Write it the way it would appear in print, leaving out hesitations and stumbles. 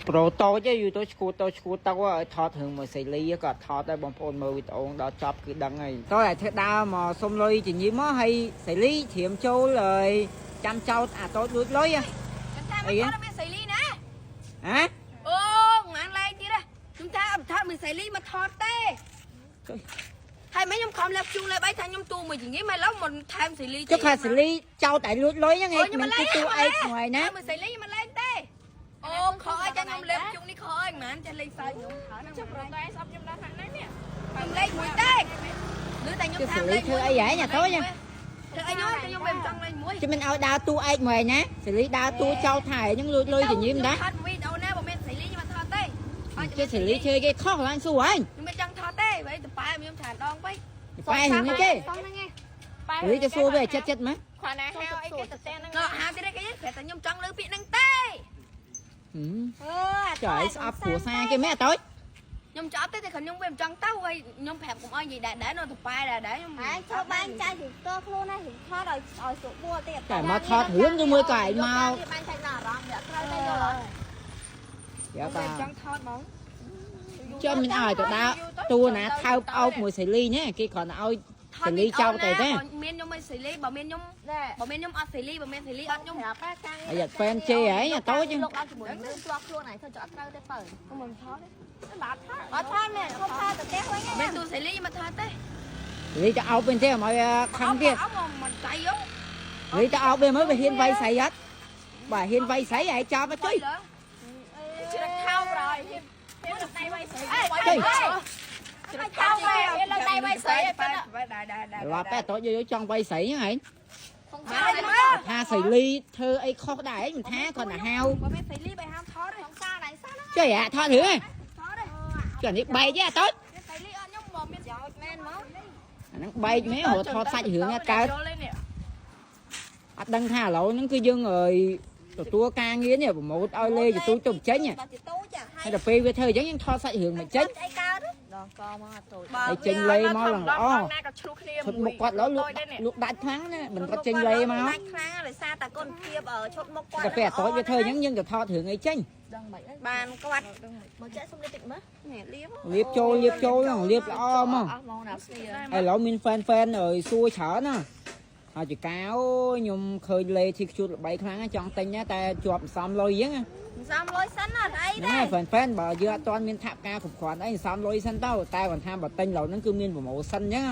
ប្រូតូចឯងយូរទៅឈួតទៅឈួតទៅឲ្យថតរឿងមួយសេលីក៏ថតដែរបងប្អូនមើលវីដេអូដល់ចប់គឺដឹងហើយតោះតែធ្វើដើរមកសុំលុយជាញីមកហើយសេលីត្រៀមចូលហើយចាំចោតអាតូចលួចលុយ ខ្ញុំថាមិនថតមានសៃលីណា ហ៎ អូងានលែងទៀតខ្ញុំថាអត់ថតមានសៃលីមកថតទេហើយមិនខ្ញុំខំលេបជូងលេបអីថាខ្ញុំទូមួយជាងនេះមិនឡូវមកថែមសៃលី ចុះខាសេលីចោតតែលួចលុយហ្នឹងឯងមិនគឺទូឯងមួយណា មួយសៃលីមិនលែងទេអូខអីចាខ្ញុំលេបជូងនេះខអីមិនចាលេងសើចខ្ញុំ ចុះប្រតែស្អប់ខ្ញុំដល់ថ្នាក់ណានេះ ខ្ញុំលេងមួយទេឬតែខ្ញុំ ចុះ ថា សេលីធ្វើអីហ៎ញ៉ាតូច ធ្វើអីខ្ញុំខ្ញុំមិនចង់លេងមួយ chứ mìnhឲ្យដើរទូឯងមួយណាសេលីដើរទូចោតថាឯងហ្នឹងលួចលុយជាញីមណា ថតវីដេអូណាបើមានសៃលីខ្ញុំអត់ថតទេ ចេះសេលីធ្វើគេខុសឡើងសួរឯង ខ្ញុំមិនចង់ថតទេបើទៅប៉ែខ្ញុំច្រើនដងពេក ប៉ែហ្នឹងគេ ហ្នឹងឯងប៉ែ សេលីទៅសួរវាឲ្យចិត្តចិត្តមក គ្រាន់តែហៅអីគេទៅតែហ្នឹង ងក់ហាទៀតគេប្រាប់តែខ្ញុំចង់លើពាក្យហ្នឹងទេ ហឹមចុះឯងស្អប់គ្រួសារគេមែនអត់តូច ខ្ញុំចប់ទេតែខ្ញុំវាមិនចង់ទៅហើយខ្ញុំប្រាប់កុំឲ្យនិយាយដែរដែរនៅទៅប៉ែដែរដែរខ្ញុំ ឯងចូលបានចាយពីផ្ទាល់ខ្លួនណាខ្ញុំថតឲ្យឲ្យស្រួលបួលទៀត តែមកថតរឿងឬមួយក៏ឯងមក បានចាញ់ដល់អារម្មណ៍វាអត់ត្រូវទេយល់អត់ យ៉ាបាទ ចង់ថតហ្មង ចុះមិនឲ្យទៅដើរតួណាថើបអោបមួយសេលីណាគេគ្រាន់តែឲ្យសេលីចោលទៅទេ មានខ្ញុំមិនសេលីបើមានខ្ញុំ ដែរ បើមានខ្ញុំអត់សេលីបើមានសេលីអត់ខ្ញុំ ប្រាប់កាំង អាយ៉ាហ្វេនជេឯងអាតូច លោកដល់ជាមួយរឿងផ្ទាល់ខ្លួនឯងធ្វើចអត់ត្រូវទេបើ ខ្ញុំមិនថតទេ បាទថត អត់ថតមែនខ្ញុំថតទៅផ្ទះវិញ មានទូសេលីមកថតទេ សេលីទៅអោបវិញទេឲ្យខឹងទៀត អោបមិនដៃយោ សេលីទៅអោបវាមើលវាហ៊ានវាយស្រីអត់បាទហ៊ានវាយស្រីឯងចប់អត់ជួយ ជ្រឹកថោប្រយហ៊ានហ៊ានដៃໄວស្រី ចេះ ជ្រឹកថោប្រយហ៊ានលើដៃໄວស្រីប៉ុណ្ណា ដែរដែរដែរ ឡប់តែតូចយកចង់វាយស្រីហ្នឹងឯង មក ថាសេលីធ្វើអីខុសដែរឯងមិនថាគ្រាន់តែហៅ បើមានសេលីបើហាមថតទេ សង្សារឯងសោះ ចេះអាថតរឿងឯង ថតទេ ចុះនេះបែកទេអាតូច សេលីអត់ខ្ញុំមកមាន យោចមែនមក អាហ្នឹងបែកមែនរត់ថតសាច់រឿងហ្នឹងកើត ចូលនេះ អត់ដឹងថាឥឡូវហ្នឹងគឺយើងអើយទទួលការងារនេះប្រម៉ូទឲ្យលេជាទូទៅចេញ បាត់ជាទូច ហើយដល់ពេលវាធ្វើអញ្ចឹងយើងថតសាច់រឿងមិនចេញ អីកើតដងកមកអត់ទូច ហើយចេញលេមកឡើងល្អ ណាក៏ឆ្លោះគ្នា ឈុតមុខគាត់ឡូវលក់លក់ដាច់ខ្លាំងណាមិនគាត់ចេញលេមក ដាច់ខ្លាំងដោយសារតែគុណភាពឈុតមុខគាត់ តែពេលអាតូចវាធ្វើអញ្ចឹងយើងទៅថតរឿងអីចេញ ដឹងមិនបានគាត់មកចាក់សុំលេតិចមើលនេះលៀប លៀបចូលលៀបចូលហ្នឹងលៀបល្អហ្មង អស់ហ្មងដល់ស្លៀ ឥឡូវមានហ្វេនហ្វេនអើយសួរច្រើនណាហើយចកាអូយខ្ញុំឃើញលេធីខ្ជូតល្បីខ្លាំងណាស់ចង់ទិញណាតែជាប់សំលុយអញ្ចឹងណា សំលុយសិនអត់អី ហ្នឹង ទេ ហើយហ្វេនហ្វេនបើយើងអត់ទាន់មានថវិកាគ្រប់គ្រាន់អីសំលុយសិនទៅតែគាត់ថាបើទិញឡូវហ្នឹងគឺមានប្រម៉ូសិនអញ្ចឹង